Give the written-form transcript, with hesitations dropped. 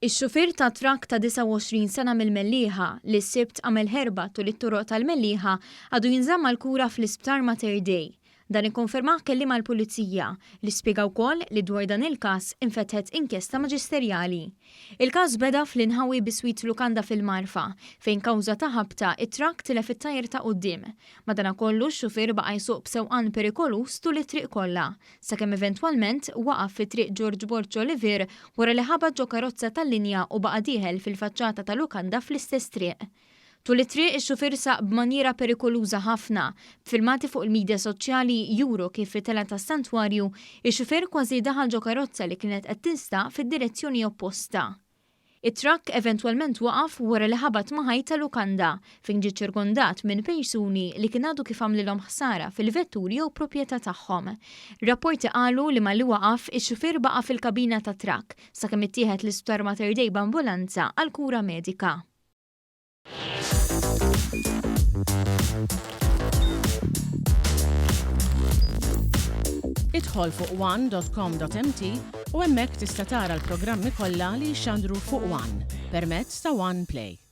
Ix-xufier ta' trakk ta' 29 sena mill-Mellieħa li s-Sibt għamel ħerba tul it-toroq tal-Mellieħa għadu jinżamm għall-kura fl-Isptar Mater Dei. Dan ikkonfermah kelliem għall-Pulizija, li spjega wkoll li dwar dan il-każ infetħet inkjesta maġisterjali. Il-każ beda fl-inħawi biswit lukanda fil-Marfa, fejn kawża ta' ħabta, it-trakk tilef it-tajer ta' quddiem. Madanakollu x-xufier baqa' jsuq b'sewqan perikoluż tul it-triq kollha, sakemm eventwalment waqaf fi Triq Ġorġ Borg Olivier wara li ħabat ġo karozza tal-linja u baqa' dieħel fil-faċċata ta' lukanda fl-istess triq. Tul it-triq ix-xufier saq b'manjiera perikoluża ħafna, b'filmati fuq il-midja soċjali juru kif fit-telgħa tas-Santwarju, ix-xufier kważi daħal ġo karozza li kienet qed tinstaq fid-direzzjoni opposta. It-trakk eventwalment waqaf wara li ħabat ma' ħajt ta' lukanda, fejn ġie ċirkondat minn persuni li kien għadu kif għamlilhom ħsara fil-vetturi jew proprjetà tagħhom. Rapporti qalu li malli waqaf, ix-xufier baqa' fil-kabina tat-trakk sakemm ittieħed l-Isptar Mater Dei b'ambulanza għal kura medika. Idħol fuq one.com.mt u hemmhekk tista' tara l-programmi kollha li jixxandru fuq One permezz ta' One Play.